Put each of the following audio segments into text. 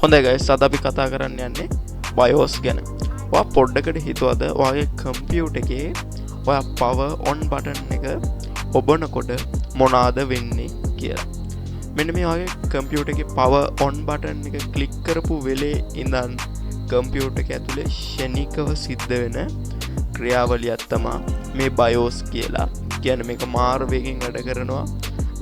හොඳයි ගයිස්, අද අපි කතා කරන්න යන්නේ BIOS ගැන. ඔයා පොඩ්ඩකට හිතුවද ඔයාගේ කම්පියුටර් එකේ ඔයා පවර් ඔන් බටන් එක ඔබනකොට මොනාද වෙන්නේ කියලා? මෙන්න මේ වගේ කම්පියුටර් එකේ පවර් ඔන් බටන් එක ක්ලික් කරපු වෙලේ ඉඳන් කම්පියුටර් එක ඇතුලේ ෂණිකව සිද්ධ වෙන ක්‍රියාවලියක් තමා මේ BIOS කියලා කියන්නේ. මේක මාර වේගෙන් වැඩ කරනවා.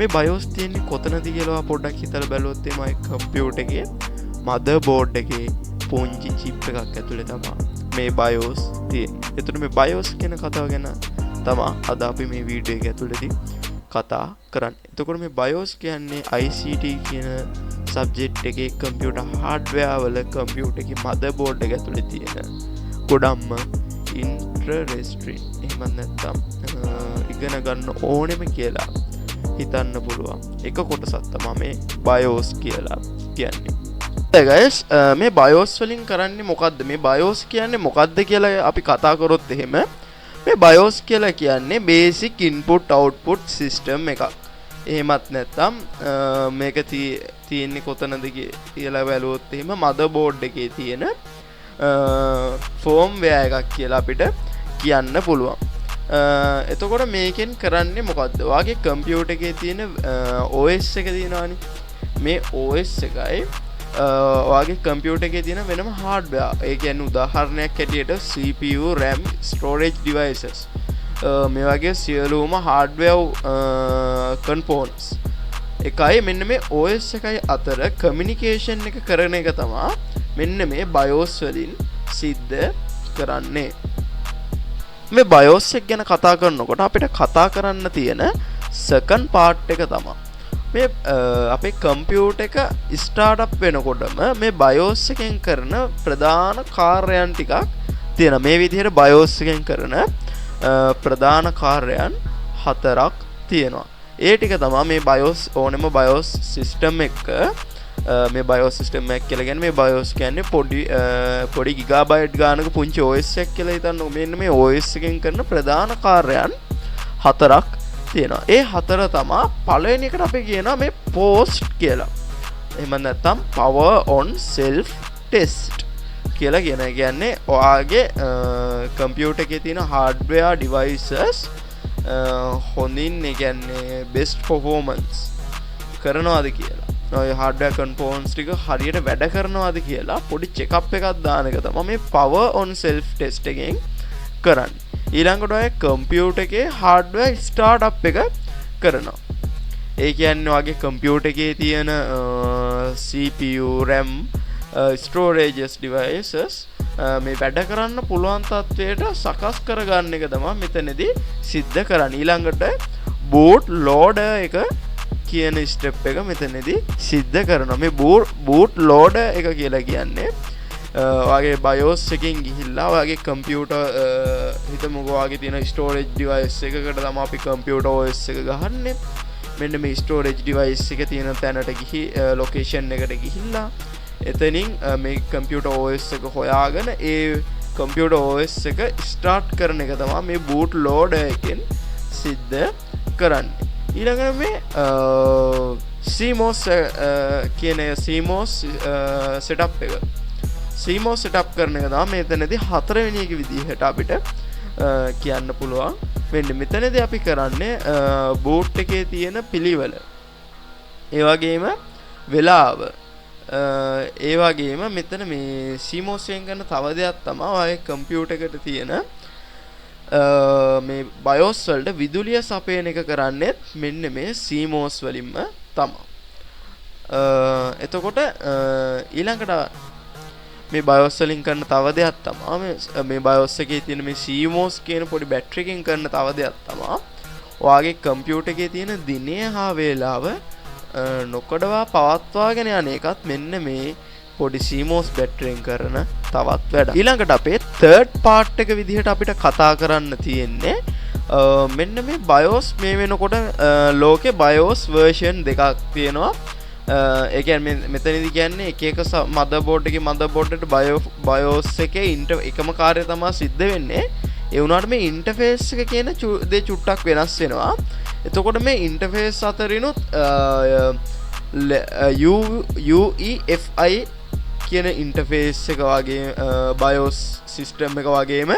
මේ BIOS තියෙන්නේ කොතනද කියලා ඔයා පොඩ්ඩක් හිතලා බැලුවොත් එimhe කම්පියුටර් එකේ මදර් බෝඩ් එකේ පුංචි චිප් එකක් ඇතුලේ තමා මේ BIOS තියෙන්නේ. එතකොට මේ BIOS කියන කතාව ගැන තමා අද අපි මේ වීඩියෝ එක ඇතුලේදී කතා කරන්නේ. එතකොට මේ BIOS කියන්නේ ICT කියන සබ්ජෙක්ට් එකේ කම්පියුටර් හાર્ඩ්වෙයාර් වල කම්පියුටර් එකේ මදර් බෝඩ් එක ඇතුලේ තියෙන ගොඩක්ම ඉන්ටරෙස්ටිං, එහෙම නැත්නම් ඉගෙන ගන්න ඕනෙම කියලා හිතන්න පුළුවන් එක කොටසක් තමා මේ BIOS කියලා කියන්නේ. ගයිස්, මේ BIOS වලින් කරන්නේ මොකද්ද? මේ BIOS කියන්නේ මොකද්ද කියලා අපි කතා කරොත් එහෙම, මේ BIOS කියලා කියන්නේ බේසික් ඉන්පුට් අවුට්පුට් සිස්ටම් එකක්. එහෙමත් නැත්නම් මේක තියෙන්නේ කොතනද කියලා බැලුවොත් එහෙම, මදර් බෝඩ් එකේ තියෙන ෆෝම්වෙයාර් එකක් කියලා අපිට කියන්න පුළුවන්. එතකොට මේකෙන් කරන්නේ මොකද්ද? ඔයාගේ කම්පියුටර් එකේ තියෙන OS එක තියෙනවානේ. මේ OS එකයි ඔයාගේ කම්පියුටර් එකේ තියෙන වෙනම හાર્ඩ්වෙයාර්. ඒ කියන්නේ උදාහරණයක් හැටියට CPU, RAM, storage devices, මේ වගේ සියලුම හાર્ඩ්වෙයාර් කම්පෝනන්ට්ස් එකයි මෙන්න මේ OS එකයි අතර කමියුනිකේෂන් එක කරන එක තමා මෙන්න මේ BIOS වලින් සිද්ධ කරන්නේ. මේ BIOS එක ගැන කතා කරනකොට අපිට කතා කරන්න තියෙන සෙකන්ඩ් පාර්ට් එක තමා මේ අපේ කම්පියුටර් එක ස්ටාර්ට් අප් වෙනකොටම මේ BIOS එකෙන් කරන ප්‍රධාන කාර්යයන් ටිකක් තියෙනවා. මේ විදිහට BIOS එකෙන් කරන ප්‍රධාන කාර්යයන් හතරක් තියෙනවා. ඒ ටික තමා මේ BIOS, ඕනෙම BIOS system එක, මේ BIOS system එකක් කියලා කියන්නේ, මේ BIOS කියන්නේ පොඩි පොඩි ගිගාබයිට් ගානක පුංචි OS එකක් කියලා හිතන්න. මෙන්න මේ OS එකෙන් කරන ප්‍රධාන කාර්යයන් හතරක් තියෙනවා. ඒ හතර තමා, පළවෙනි එකට අපි කියනවා මේ පෝස්ට් කියලා. එහෙම නැත්නම් power on self test කියලා කියන. ඒ කියන්නේ ඔයාගේ කම්පියුටර් එකේ තියෙන හાર્ඩ්වෙයාර් ඩිවයිසස් හොඳින්, ඒ කියන්නේ බෙස්ට් පර්ෆෝමන්ස් කරනවාද කියලා, ඔය හાર્ඩ්වෙයාර් කම්පෝනන්ට්ස් ටික හරියට වැඩ කරනවාද කියලා පොඩි චෙකප් එකක් දාන එක තමයි මේ පවර් ඔන් සෙල්ෆ් ටෙස්ට් එකෙන් කරන්නේ. ඊළඟට ඔය කම්පියුටර් එකේ හાર્ඩ්වෙයාර් ස්ටාර්ට් අප් එක කරනවා. ඒ කියන්නේ ඔයාගේ කම්පියුටර් එකේ තියෙන CPU, RAM, storages devices මේ වැඩ කරන්න පුළුවන් තත්ත්වයට සකස් කරගන්න එක තමයි මෙතනදී සිද්ධ කරන්නේ. ඊළඟට බූට් ලෝඩර් එක කියන ස්ටෙප් එක මෙතනදී සිද්ධ කරනවා. මේ බූට් ලෝඩර් එක කියලා කියන්නේ ඔයාගේ BIOS එකෙන් ගිහිල්ලා ඔයාගේ කම්පියුටර්, හිතමුකෝ ඔයාගේ තියෙන ස්ටෝරේජ් ඩිවයිස් එකකට තමයි අපි කම්පියුටර් OS එක ගහන්නේ. මෙන්න මේ ස්ටෝරේජ් ඩිවයිස් එක තියෙන තැනට ගිහි ලොකේෂන් එකට ගිහිල්ලා එතනින් මේ කම්පියුටර් OS එක හොයාගෙන ඒ කම්පියුටර් OS එක ස්ටාර්ට් කරන එක තමයි මේ බූට් ලෝඩර් එකෙන් සිද්ධ කරන්නේ. ඊළඟට මේ CMOS කියන CMOS setup එක, CMOS setup කරන එක තමයි මෙතනදී හතරවෙනි එක විදිහට අපිට කියන්න පුළුවන් වෙන්නේ. මෙතනදී අපි කරන්නේ බූට් එකේ තියෙන පිළිවෙල, ඒ වගේම වෙලාව, ඒ වගේම මෙතන මේ CMOS එකෙන් කරන තව දෙයක් තමයි ඔයාගේ කම්පියුටර් එකට තියෙන මේ BIOS වලට විදුලිය සපයන එක කරන්නේත් මෙන්න මේ CMOS වලින්ම තමයි. එතකොට ඊළඟට මේ BIOS වලින් කරන තව දෙයක් තමා මේ BIOS එකේ තියෙන මේ CMOS කියන පොඩි බැටරි එකෙන් කරන තව දෙයක් තමා ඔයාගේ කම්පියුටර් එකේ තියෙන දිනය හා වේලාව නොකඩවා පවත්වාගෙන යන එකත් මෙන්න මේ පොඩි CMOS බැටරියෙන් කරන තවත් වැඩක්. ඊළඟට අපේ තර්ඩ් පාර්ට් එක විදිහට අපිට කතා කරන්න තියෙන්නේ මෙන්න මේ BIOS. මේ වෙනකොට ලෝකේ BIOS version දෙකක් තියෙනවා. ඒ කියන්නේ මෙතනදී කියන්නේ එක එක මදර්බෝඩ් එකේ මදර්බෝඩ් එකට BIOS එකේ එකම කාර්යය තමයි සිද්ධ වෙන්නේ. ඒ වුණාට මේ ඉන්ටර්ෆේස් එක කියන දේ චුට්ටක් වෙනස් වෙනවා. එතකොට මේ ඉන්ටර්ෆේස් අතරිනුත් UEFI කියන ඉන්ටර්ෆේස් එක වගේ BIOS system එක වගේම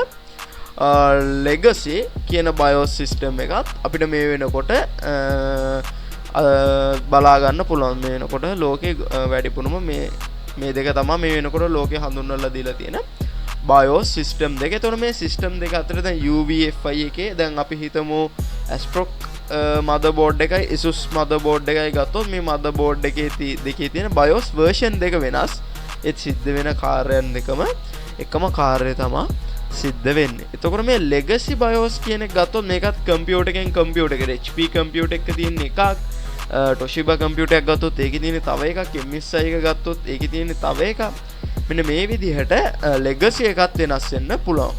ලෙගසි කියන BIOS system එකත් අපිට මේ වෙනකොට බලා ගන්න පුළුවන්. මේ වෙනකොට ලෝකේ වැඩිපුරම මේ මේ දෙක තමයි මේ වෙනකොට ලෝකේ හඳුන්වලා දීලා තියෙන BIOS system දෙක. එතකොට මේ සිස්ටම් දෙක අතර දැන් UEFI එකේ දැන් අපි හිතමු ASRock මදර්බෝඩ් එකයි Asus මදර්බෝඩ් එකයි ගත්තොත් මේ මදර්බෝඩ් එකේ දෙකේ තියෙන BIOS version දෙක වෙනස්. ඒත් සිද්ධ වෙන කාර්යයන් දෙකම එකම කාර්යය තමයි සිද්ධ වෙන්නේ. එතකොට මේ ලෙගසි BIOS කියන එක ගත්තොත් මේකත් කම්පියුටර් එකෙන් කම්පියුටර් එකට, HP computer එක තියෙන එකක්, Toshiba computer එකක් ගත්තොත් ඒකේ තියෙන තව එකක්, MSI එක ගත්තොත් ඒකේ තියෙන තව එකක්. මෙන්න මේ විදිහට ලෙගසි එකත් වෙනස් වෙන්න පුළුවන්.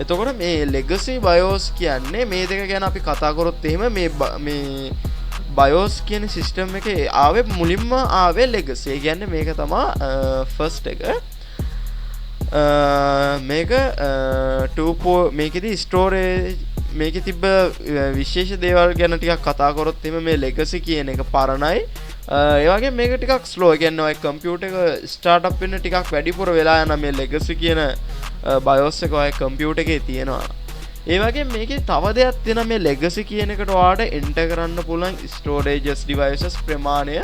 එතකොට මේ ලෙගසි BIOS කියන්නේ මේ දෙක ගැන අපි කතා කරොත් එහෙම මේ මේ BIOS කියන සිස්ටම් එකේ ආවේ මුලින්ම ආවේ ලෙගසි. ඒ කියන්නේ මේක තමා ෆස්ට් එක. මේක 2 මේකෙදි ස්ටෝරේජ් මේකේ තිබ්බ විශේෂ දේවල් ගැන ටිකක් කතා කරොත් එහෙම මේ ලෙගසි කියන එක පරණයි. ඒ වගේම මේක ටිකක් ස්ලෝ. ඒ කියන්නේ ඔය කම්පියුටර් එක ස්ටාර්ට් අප් වෙන්න ටිකක් වැඩිපුර වෙලා යන මේ ලෙගසි කියන BIOS එක ඔය කම්පියුටර් එකේ තියෙනවා. ඒ වගේම මේකේ තව දෙයක් තියෙනවා, මේ ලෙගසි කියන එකට ඔයාලට එන්ටර් කරන්න පුළුවන් ස්ටෝරේජස් ඩිවයිසස් ප්‍රමාණය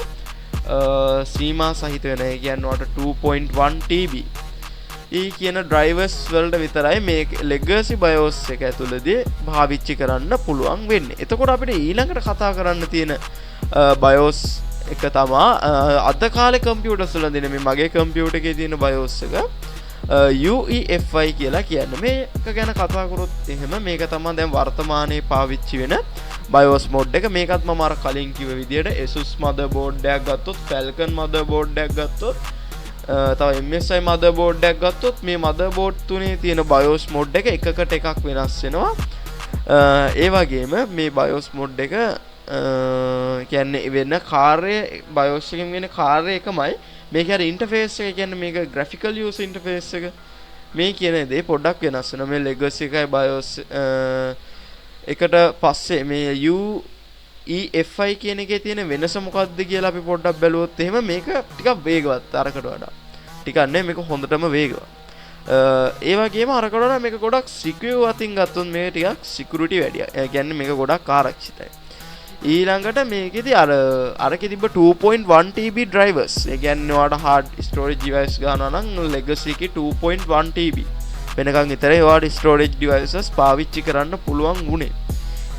සීමා සහිත වෙන. ඒ කියන්නේ ඔයාලට 2.1 TB ඒ කියන ඩ්‍රයිවර්ස් වලට විතරයි මේ ලෙගසි BIOS එක ඇතුළතදී පාවිච්චි කරන්න පුළුවන් වෙන්නේ. එතකොට අපිට ඊළඟට කතා කරන්න තියෙන BIOS එක තමා අද කාලේ කම්පියුටර්ස් වල තියෙන මේ මගේ කම්පියුටර් එකේ තියෙන BIOS එක UEFI කියලා කියන්නේ. මේක ගැන කතා කරොත් එහෙම මේක තමයි දැන් වර්තමානයේ පාවිච්චි වෙන BIOS mode එක. මේකත් මම අර කලින් කිව්ව විදියට Asus motherboard එකක් ගත්තොත්, Falcon motherboard එකක් ගත්තොත්, තව MSI motherboard එකක් ගත්තොත් මේ motherboard තුනේ තියෙන BIOS mode එක එකකට එකක් වෙනස් වෙනවා. ඒ වගේම මේ BIOS mode එක කියන්නේ වෙන කාර්ය BIOS එකෙන් වෙන කාර්ය එකමයි. මේක අර ඉන්ටර්ෆේස් එක කියන්නේ මේක ග්‍රැෆිකල් යූසර් ඉන්ටර්ෆේස් එක මේ කියන දේ පොඩ්ඩක් වෙනස් වෙනවා. මේ ලෙගසි එකයි BIOS එකට පස්සේ මේ UEFI කියන එකේ තියෙන වෙනස මොකද්ද කියලා අපි පොඩ්ඩක් බැලුවොත් එහෙම මේක ටිකක් වේගවත් අරකට වඩා. ටිකක් නෙමෙයි, මේක හොඳටම වේගවත්. ඒ වගේම අරකට වඩා මේක ගොඩක් සිකියුර් අතින් ගත්තොත් මේක ටිකක් සිකියුරිටි වැඩි. ඒ කියන්නේ මේක ගොඩක් ආරක්ෂිතයි. ඊළඟට මේකෙදි අර අරකේ තිබ්බ 2.1 TB drivers. ඒ කියන්නේ ඔයාලට hard storage device ගන්නවා නම් legacy එකේ 2.1 TB වෙනකන් විතරයි ඔයාලට storage devices පාවිච්චි කරන්න පුළුවන් වුණේ.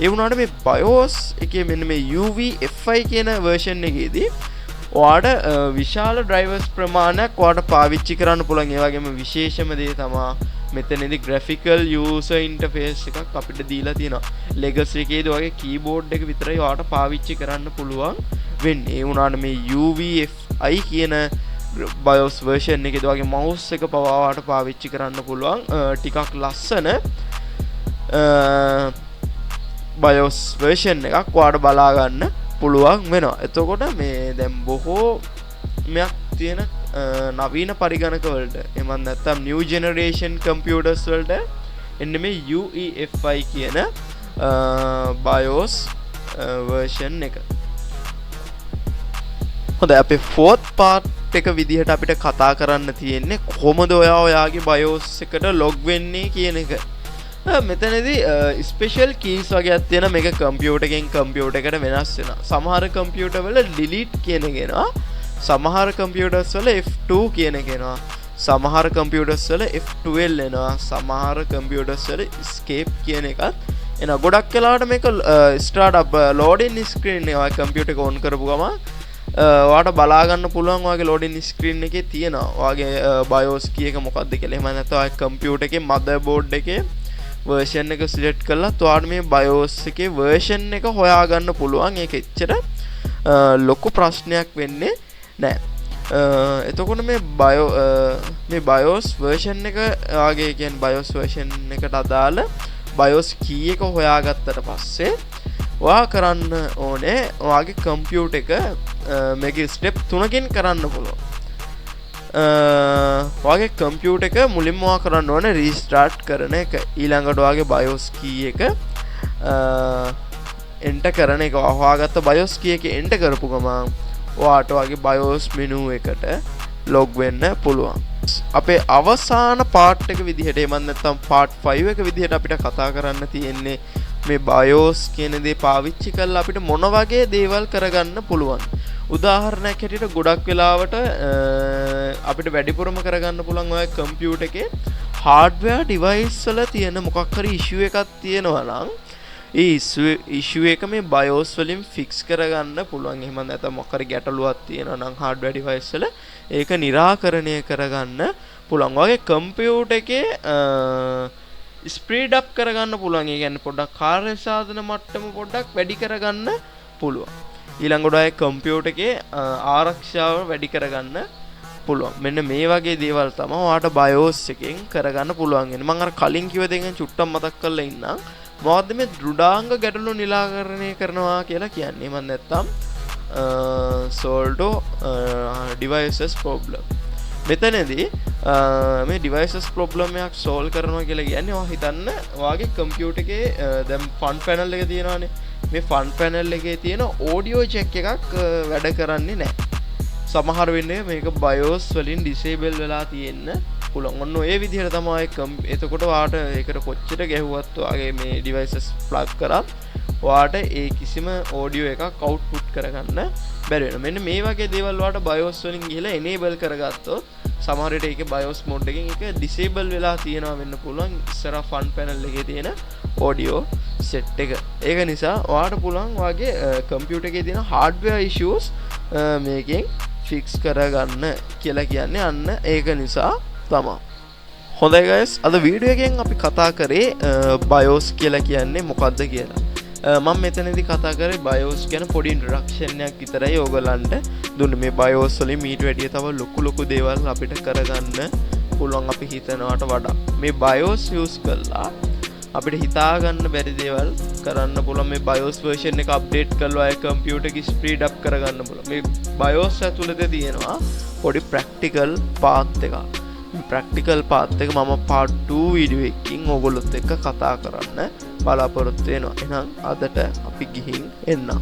ඒ වුණාට මේ BIOS එකේ මෙන්න මේ UEFI කියන version එකේදී ඔයාට විශාල drivers ප්‍රමාණයක් ඔයාට පාවිච්චි කරන්න පුළුවන්. ඒ වගේම විශේෂම දේ තමා මෙතනදී graphical user interface එකක් අපිට දීලා තියෙනවා. Legacy එකේදී ඔයාගේ keyboard එක විතරයි ඔයාට පාවිච්චි කරන්න පුළුවන් වෙන්නේ. ඒ වුණාට මේ UEFI කියන BIOS version එකේදී ඔයාගේ mouse එක පවා ඔයාට පාවිච්චි කරන්න පුළුවන්. ටිකක් ලස්සන BIOS version එකක් ඔයාට බලා ගන්න පුළුවන් වෙනවා. එතකොට මේ දැන් බොහෝ මෙයක් තියෙන නවීන පරිගණක වලට, එහෙමත් නැත්නම් new generation computers වලට එන්න මේ UEFI කියන BIOS version එක. හොඳයි, අපේ fourth part එක විදිහට අපිට කතා කරන්න තියෙන්නේ කොහොමද ඔයා ඔයාගේ BIOS එකට ලොග් වෙන්නේ කියන එක. මෙතනදී ස්පෙෂල් කීස් වගේක් තියෙන මේක කම්පියුටර් එකෙන් කම්පියුටර් එකට වෙනස් වෙනවා. සමහර කම්පියුටර් වල ඩිලීට් කියන එක එනවා. සමහර කම්පියුටර්ස් වල F2 කියන එක එනවා. සමහර කම්පියුටර්ස් වල F12 එනවා. සමහර කම්පියුටර්ස් වල escape කියන එකත් එනවා. ගොඩක් වෙලාවට මේක ස්ටාර්ට් අප් ලෝඩින් ස්ක්‍රීන් එක ඔය කම්පියුටර් එක ඔන් කරපු ගමන් ඔයාට බලා ගන්න පුළුවන් ඔයාගේ ලෝඩින් ස්ක්‍රීන් එකේ තියෙනවා ඔයාගේ BIOS කී එක මොකද්ද කියලා. එහෙම නැත්නම් ඔයාගේ කම්පියුටර් එකේ මදර්බෝඩ් එකේ වර්ෂන් එක සිලෙක්ට් කරලත් ඔයාට මේ BIOS එකේ වර්ෂන් එක හොයාගන්න පුළුවන්. ඒක එච්චර ලොකු ප්‍රශ්නයක් වෙන්නේ නෑ. එතකොට මේ මේ BIOS version එක ඔයාගේ කියන්නේ BIOS version එකට අදාළ BIOS key එක හොයාගත්තට පස්සේ ඔයා කරන්න ඕනේ ඔයාගේ කම්පියුටර් එක මේකේ ස්ටෙප් තුනකින් කරන්න පුළුවන්. ඔයාගේ කම්පියුටර් එක මුලින්ම ඔයා කරන්න ඕනේ රීස්ටාර්ට් කරන එක. ඊළඟට ඔයාගේ BIOS key එක එන්ටර් කරන එක. ඔයා හොයාගත්ත BIOS key එක එන්ටර් කරපු ගමන් ඔයාට ඔයාගේ BIOS menu එකට ලොග් වෙන්න පුළුවන්. අපේ අවසාන පාර්ට් එක විදිහට, එහෙමත් නැත්නම් පාර්ට් 5 එක විදිහට අපිට කතා කරන්න තියෙන්නේ මේ BIOS කියන දේ පාවිච්චි කරලා අපිට මොන වගේ දේවල් කරගන්න පුළුවන්. උදාහරණයක් හැටියට ගොඩක් වෙලාවට අපිට වැඩිපුරම කරගන්න පුළුවන් ඔය කම්පියුටර් එකේ හાર્ඩ්වෙයාර් ඩිවයිස් වල තියෙන මොකක් හරි ඉෂුව එකක් තියෙනවා නම් ඒ ඉෂුව එක මේ BIOS වලින් ෆික්ස් කරගන්න පුළුවන්. එහෙම නැත්නම් මොකක් හරි ගැටලුවක් තියෙනවා නම් හાર્ඩ්වෙයාර් ඩිවයිස් වල ඒක නිරාකරණය කරගන්න පුළුවන්. ඔයගේ කම්පියුටර් එකේ ස්පීඩ් අප් කරගන්න පුළුවන්. ඒ කියන්නේ පොඩ්ඩක් කාර්ය සාධන මට්ටම පොඩ්ඩක් වැඩි කරගන්න පුළුවන්. ඊළඟට ඔය කම්පියුටර් එකේ ආරක්ෂාව වැඩි කරගන්න පුළුවන්. මෙන්න මේ වගේ දේවල් තමයි ඔයාට BIOS එකෙන් කරගන්න පුළුවන් වෙන්නේ. මම අර කලින් කිව්ව දේ ගැන චුට්ටක් මතක් කරලා ඉන්නම්. මොකද්ද මේ දෘಢාංග ගැටලු නිරාකරණය කරනවා කියලා කියන්නේ? මම නැත්තම් solve devices problem. මෙතනදී මේ ඩිවයිසස් ප්‍රොබ්ලම් එකක් සෝල්ව් කරනවා කියලා කියන්නේ ඔයා හිතන්න ඔයාගේ කම්පියුටර් එකේ දැන් ෆ්‍රන්ට් පැනල් එක තියෙනවානේ. මේ ෆ්‍රන්ට් පැනල් එකේ තියෙන ඔඩියෝ ජැක් එකක් වැඩ කරන්නේ නැහැ. සමහර වෙන්නේ මේක BIOS වලින් ඩිසේබල් වෙලා තියෙන්න පුළුවන්. ඔන්න ඔය විදිහට තමයි එතකොට ඔයාට ඒකට කොච්චර ගැහුවත් ඔයාගේ මේ ඩිවයිසස් ප්ලග් කරත් ඔයාට ඒ කිසිම ඔඩියෝ එකක් අවුට්පුට් කරගන්න බැරි වෙනවා. මෙන්න මේ වගේ දේවල් ඔයාට BIOS වලින් ගිහලා එනේබල් කරගත්තොත් සමහර විට ඒකේ BIOS mode එකෙන් ඒක ඩිසේබල් වෙලා තියෙනවා වෙන්න පුළුවන් ඉස්සරහ ෆ්‍රන්ට් පැනල් එකේ තියෙන ඔඩියෝ සෙට් එක. ඒක නිසා ඔයාට පුළුවන් ඔයාගේ කම්පියුටර් එකේ තියෙන හાર્ඩ්වෙයාර් ඉෂුස් මේකෙන් ෆික්ස් කරගන්න කියලා කියන්නේ අන්න ඒක නිසා තමා. හොඳයි ගයිස්, අද වීඩියෝ එකෙන් අපි කතා කරේ BIOS කියලා කියන්නේ මොකද්ද කියලා. මම මෙතනදී කතා කරේ BIOS ගැන පොඩි ඉන්ට්‍රොඩක්ෂන් එකක් විතරයි ඕගොල්ලන්ට දුන්නේ. මේ BIOS වලින් මීට වැඩිය තව ලොකු ලොකු දේවල් අපිට කරගන්න පුළුවන් අපි හිතනවට වඩා. මේ BIOS use කරලා අපිට හිතා ගන්න බැරි දේවල් කරන්න පුළුවන්. මේ BIOS version එක අප්ඩේට් කරලා ඔය කම්පියුටර් එක ස්පීඩ් අප් කරගන්න පුළුවන්. මේ BIOS ඇතුළත තියෙනවා පොඩි ප්‍රැක්ටිකල් පාත් එකක්. මේ ප්‍රැක්ටිකල් පාත් එක මම පාර්ට් 2 වීඩියෝ එකකින් ඕගොල්ලොත් එක්ක කතා කරන්න බලාපොරොත්තු වෙනවා. එහෙනම් අදට අපි ගිහින් එන්නම්.